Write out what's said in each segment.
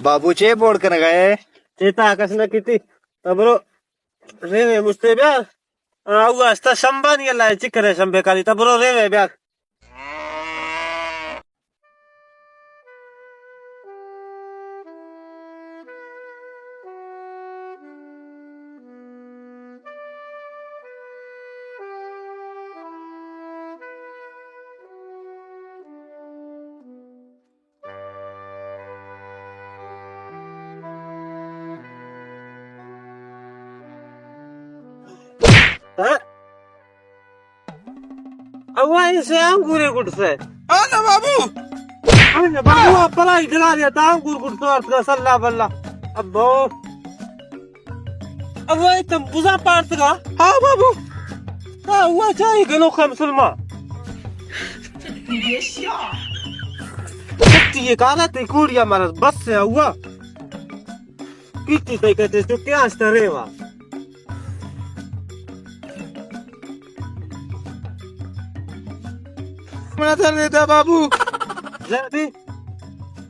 بابو چے بوڑ کنگا ئے؟ چے تا کس نہ کیتی۔ تبرو ریوے مشتے بیار۔ آ، او استا شمبانی اللہ چکرے شمبے کاری۔ تبرو ریوے بیار۔ ہاں؟ اوا ایسے انگورے گڈ سے۔ آ نا بابو۔ آ نا بابو، آ پرائی دلاریا تا انگور گڈ سے ارتگا سلا بلا۔ ابو۔ اوا اے تم بزاں پارتگا؟ ہاں بابو۔ ہاں، اوا چاہی گنوخ مسلمان۔ سکتی یہ کارا تے کوڑیا مرض بس سے اوا۔ کیتی تئی کتے چکے آشتا ریوا۔ منا تر دیتا بابو۔ زردی۔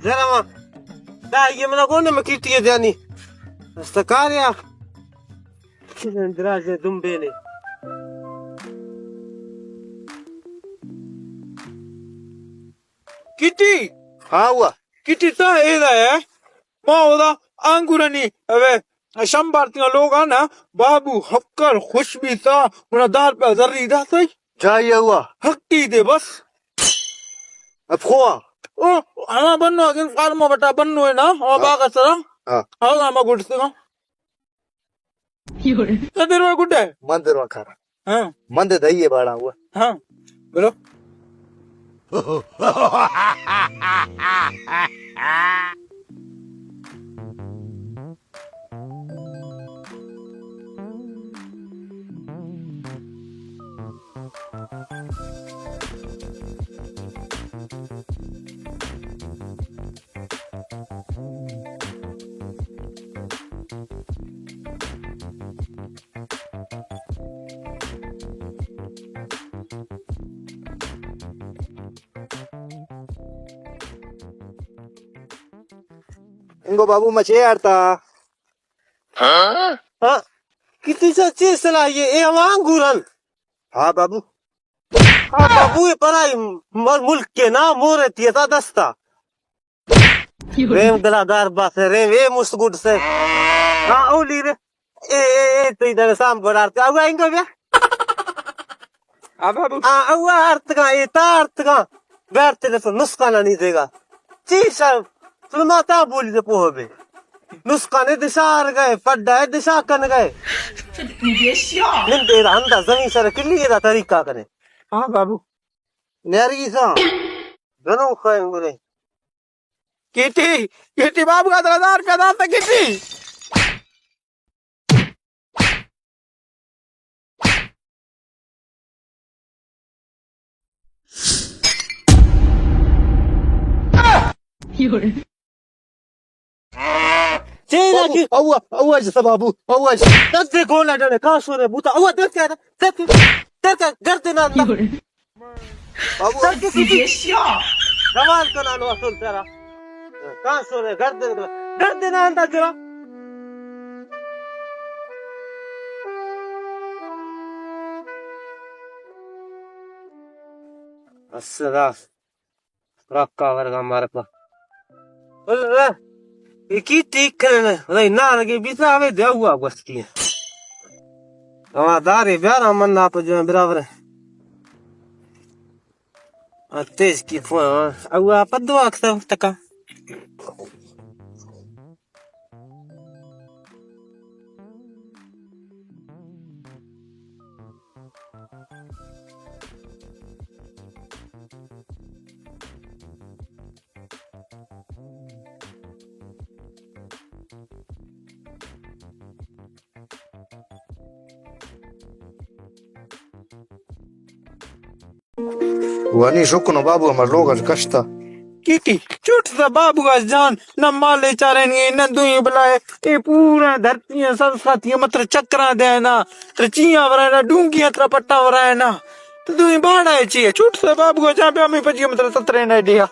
زرما۔ دا یہ منا کون میں کیتی ہے جانی۔ استکاریا۔ دراج دمبینے۔ کیتی؟ ہاں ہوا۔ کیتی تا اے دا ہے؟ ما اودا آنگورانی اوے شمبارتیاں لوگا نا بابو ہکر خوش بیتا، منا دار پہ ذری دا سہی۔ جائی ہوا۔ حقی دے بس۔ اب خوا۔ او، ہما بنو اگن فارم بٹا بنو ہے نا، او ہاں۔ باغ سرا۔ ہاں۔ ہاں، ہما گڈ سرا۔ تو دروا گڈ ہے؟ من دروا کھارا۔ ہاں۔ من دے دئیے باڑا ہوا۔ ہاں۔ بولو۔ انگو بابو مچے آڑتا۔ ہاں؟ کتی سا چیز صلاح یہ اے ہوا انگور ہن۔ ہاں بابو۔ ہاں بابو، یہ پرائی مر-، ملک کے نا مورے تیتا دستا۔ ریم دلا گار باسے، ریم اے مست گڈ سے۔ ہاں، اولی رے۔ اے، اے، اے، تئی در سام بڑارتے۔ او انگو بیا۔ آ بابو۔ آ، او ارتگا، اے تا ارتگا۔ بیارتے نسو نسخانانی دیگا۔ چی شر؟ سلماتا بولی دے پوہ بے۔ نسخانے دشار گئے، پڈا ہے دشا کن گئے۔ نندے دا ہندا زمین سر کلی دا طریقہ کنے۔ ہاں بابو۔ نیرگی سا۔ گنو خائیں گنے۔ کیٹی، کیٹی بابو کا دو ہزار روپیہ داتا کیٹی۔ چینا بابو، کی؟ اوا، اوا جسا بابو، اوا جسا۔ تک دے گولا ڈنے، کاسو رے بوتا، اوا دے کیا، دے کیا، دے کیا، گردنا اندر۔ بابو۔ سر کی سوچی۔ روان کنا نو اصل سرا۔ کاسو رے گردن، گردن آندا جرا۔ السلام۔ رکا ورگا مارکا۔ اللہ۔ اے کیٹی کرنے۔ نہیں نہ لگے بیسا ہوے دے ہوا گوستی۔ اما دارے بیارا من نا پجو برابر۔ آ، تیز کی فون، آ۔ او، آ، پہ دو اکثر تکا۔ وانی شکر بابو ہمر لوگ اش کشتا۔ کیتی، چوٹ سا بابو اش جان، نہ مالے چارینگے، نہ دوئی بلائے، اے پورا دھرتی سر ساتھی متر چکراں دینا، تر چیاں ورائنا، ڈونگیاں تر پٹا ورائنا، تو دوئی باڑا ہے چیئے، چوٹ سا بابو اش جان پہ ہمیں پجی متر سترے نہ دیا۔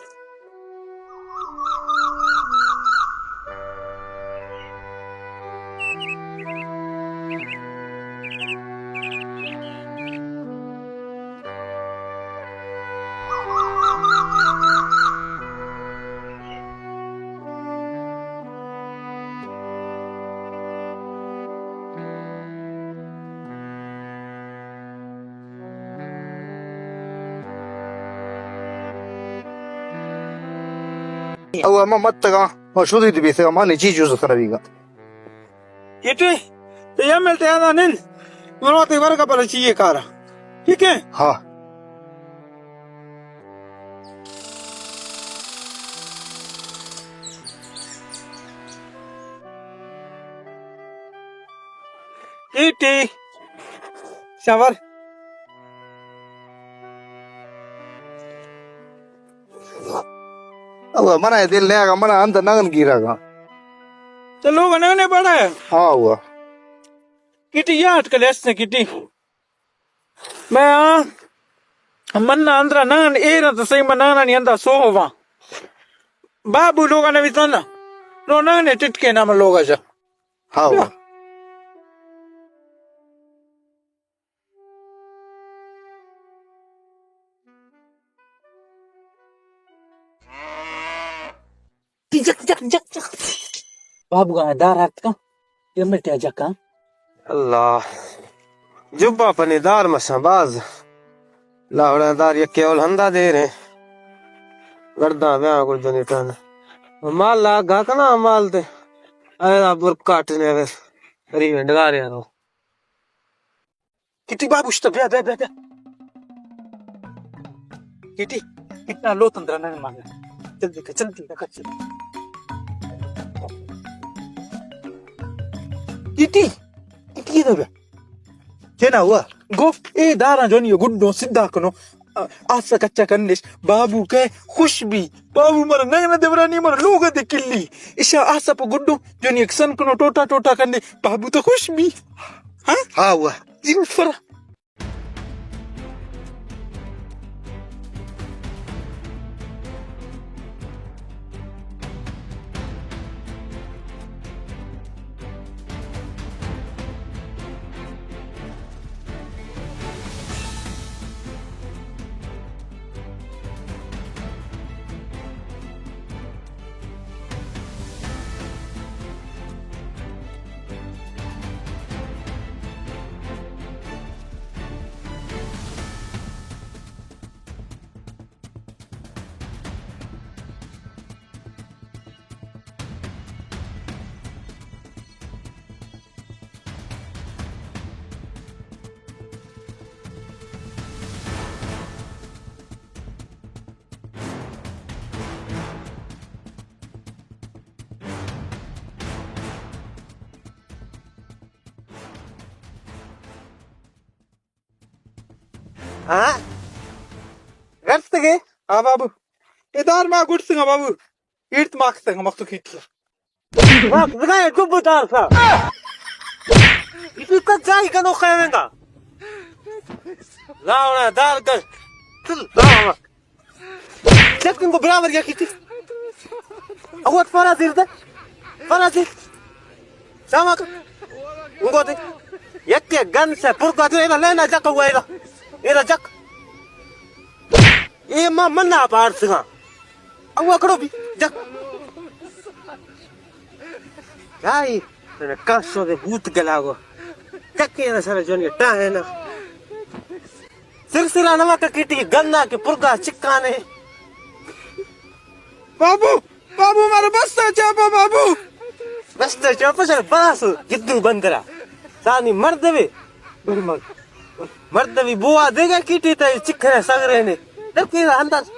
او ما متگا، ما شودی دی بیسے، ما نے چی جوز کنویگا۔ کیٹی، تو یہ ملتے ہیں نا نن، مرو تے ورگا پر چیئے کارا۔ ٹھیک ہے؟ ہاں۔ T T. شاور۔ او منا دل نے آگا، منا اندر نگن گیرا گا۔ تو لوگ نگنے پڑا ہے؟ ہاں ہوا۔ کیٹی یاد کر لیستے کیٹی۔ میں آ، من نہ اندرا نان ایر تو صحیح، من نان نی اندا سو ہوا۔ بابو لوگا نہ ویتنا۔ لو نان نے ٹٹکے نام لوگا جا۔ ہاں ہوا۔ جک، جک، جک، جک۔ بابو گانا دار ہاتھ کا، یہ مٹیا جکا۔ اللہ۔ جبا پنے دار مساں باز۔ لاوڑا دار یکے اول ہندا دے رہے۔ گرداں بیاں گل دنی ٹان۔ مال لا گا کنا مال دے۔ اے دا برک کاٹنے وے۔ ری ونڈگار یارو۔ کیٹی بابو شتا، بیا، بیا، بیا، بیا۔ کیٹی، کتنا لو تندرا نہ مانگا۔ جلدی کر، جلدی کر، جلدی۔ کیٹی، کیٹی ادھر بیا۔ چینا ہوا؟ گو، اے داراں جونی گڈو سدھا کنو۔ آ، آسا کچا کنش، بابو کئے خوش بی۔ بابو مر نگن دبرانی مر لوگ دے کلی۔ اشا آسا پہ گڈو جونی اکسن کنو ٹوٹا ٹوٹا کنے۔ بابو تو خوش بی۔ ہاں؟ ہاں ہوا۔ جی فرا۔ ہاں؟ گرتگے؟ ہاں بابو۔ اے دار ما گڈسگا بابو۔ ایرت ماکتگا مخلوق ایتلا۔ ماکتگا اے چپ دار سا۔ ایتو کت جائی کنو خیرنگا۔ لاوڑا دار کر۔ چل، لاوڑا۔ چک انگو برابر یا کیتی۔ اوت پارا دیر دے۔ پارا دیر۔ ساما کا۔ انگو دے۔ یک یک گن سے پر کا دے، اینا لینا جک ہوا اینا۔ اینا جک۔ اے ما منا پار سگا۔ او اکڑو بھی۔ جک۔ یائی۔ کاسو دے بوت گلاگو۔ جک اینا سر جونی ٹاہنا۔ سر سر آنا کا کیٹی گندا کے پرگا چکانے۔ بابو، بابو، مارا بستا چاپا، بابو۔ بستا چاپا سر باس، گدو بندرا۔ سانی مرد وی۔ مرد وی بوا دے گا کیٹی تے چکھرے سگرے نے۔ در کوئی انداز۔